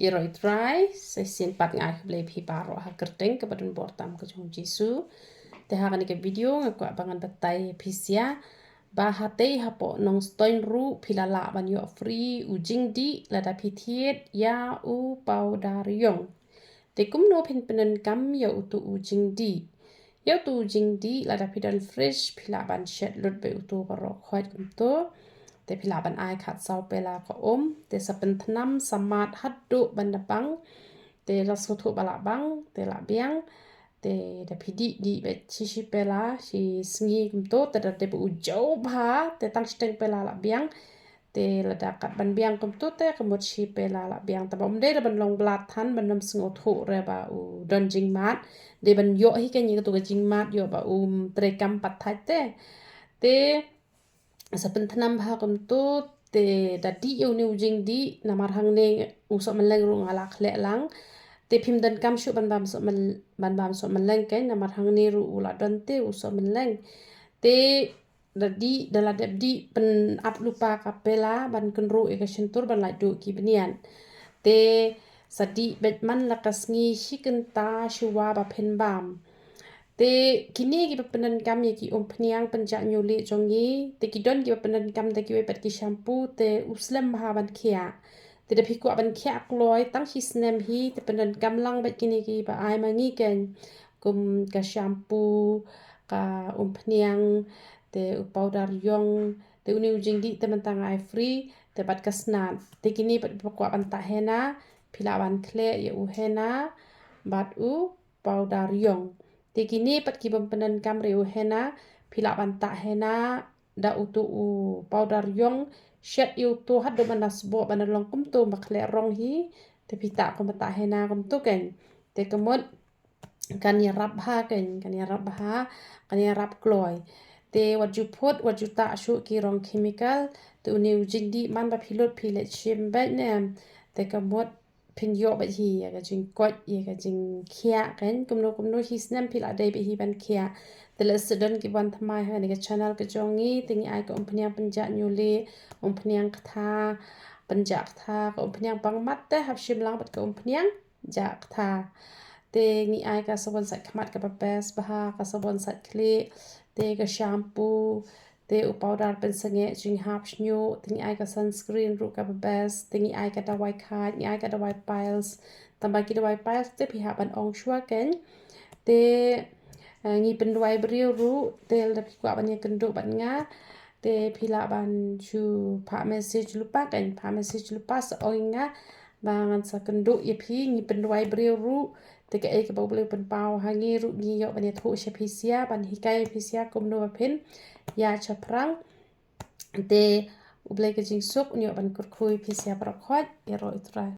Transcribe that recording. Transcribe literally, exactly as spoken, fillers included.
Ïaroh ïa u Trai, sa shisien pat nga ai khublei ïa phi baroh ha ka kyrteng kaba donbor tam ka jong u Jisu. Te ha kane ka video nga kwah ba ngan batai ïa phi sha ba hatei hapoh Nongstoiñ ruh phi la lah ban ïoh free u jingdih lada phi thied ïa u powder ïong. Te kumno phin pyndonkam ïa uto u jingdih? Ïa uto u jingdih lada phi don fridge phi lah ban shet lut beit uto baroh khoit kumto. Te phi lah ban ai khatsaw pela ka um. Te sa pynthnam sa mad haduh ban da bang. Te la sngewthuh ba la bang, te la biang. Te da phi dih dih beit shi shi pela shi sngi kumto, te da dep u jaw bha, te tang shiteng pela la biang. Te lada kat ban biang kumto te ka mut shi pela la biang. Te ba um dei da ban long blad than ban ym sngewthuh re ba u don jingmad. Dei ban ïoh hi ka ngi ka tu ka jingmad ïoh ba um trei kam pat thait te. Te sa pynthnam bha kumto te da dih ïa une u jingdih namar hangne u sohmylleng ruh nga la khleh lang. Te phim donkam shuh ban bam sohmyl-, ban bam sohmylleng kein namar hangne ruh u la don te u sohmylleng. Te da dih, da la dep dih pynap lypa ka pela ban kynruh ïa ka shyntur ban lait duh ki bniat. Te sa dih beit man la ka sngi shi kynta shuwa ba phin bam. Te kine kiba pyndonkam ïa ki umphniang pynjah ñiuh lieh jong ngi, te ki don kiba pyndonkam da kiwei pat ki shampoo, te u slem bha ban khiah. Te da phi kwah ban khiah kloi tang shi snem hi, te pyndonkam lang beit kine kiba ai ma ngi kein. Kum ka shampoo, ka umphniang, te u powder ïong, te une u jingdih te mynta nga ai free, te bad ka snat. Te kine pat ba kwah ban tah henna, phi lah ban khleh ïa u henna bad u powder ïong. Te kine pat ki bym pyndonkam re u henna, phi lah ban tah henna da uto u powder ïong, shet ïa uto haduh ban da sboh ban da long kumto ba khleh rong hi, te phi tah kum ba tah henna kumto kein. Te ka mut kan ïarap bha kein, kan ïarap bha, kan ïarap kloi. Te wat ju phut, wat ju tah shuh ki rong chemical, te une u jingdih man ba phi lut phi leit shim beit ne. Te ka mut phin ïoh beit hi ïa ka jingkoit, ïa ka jingkhiah kein, kumno kumno shi snem phi lah dei beit hi ban khiah. Te lehse don ki wan thymmai ha kane ka channel ka jong ngi, te ngi ai ka umphniang pynjah ñiuh lieh, umphniang ktha, pynjah ktha, ka umphniang pangmat te hap shim lang bad ka umphniang jah ktha. Te ngi ai ka sabon sait khmat kaba best bha, ka sabon sait khlieh, te ka shampoo, te u powder pynsangeh jinghap shñiuh, te ngi ai ka sunscreen ruh kaba best, te ngi ai ka dawai khaid, ngi ai ka dawai piles. Tangba ki dawai piles te phi hap ban ong shuwa kein. Te, eh, ngi pyndawai briew ruh, te lada phi kwah ban ïakynduh bad nga, te phi lah ban shu phah message lypa kein, phah message lypa sa ong ïa nga ba ngan sa kynduh ïa phi, ngi pyndawai briew ruh, te kaei kaba U Blei u pynpaw ha ngi ruh ngi ïoh ban ïathuh sha phi sha, ban hikai ïa phi sha kumno ba phin ïaid shaphrang. Te U Blei ka jingsuk un ïoh ban kyrkhu ïa phi sha baroh khoit, ïaroh ïa U Trai.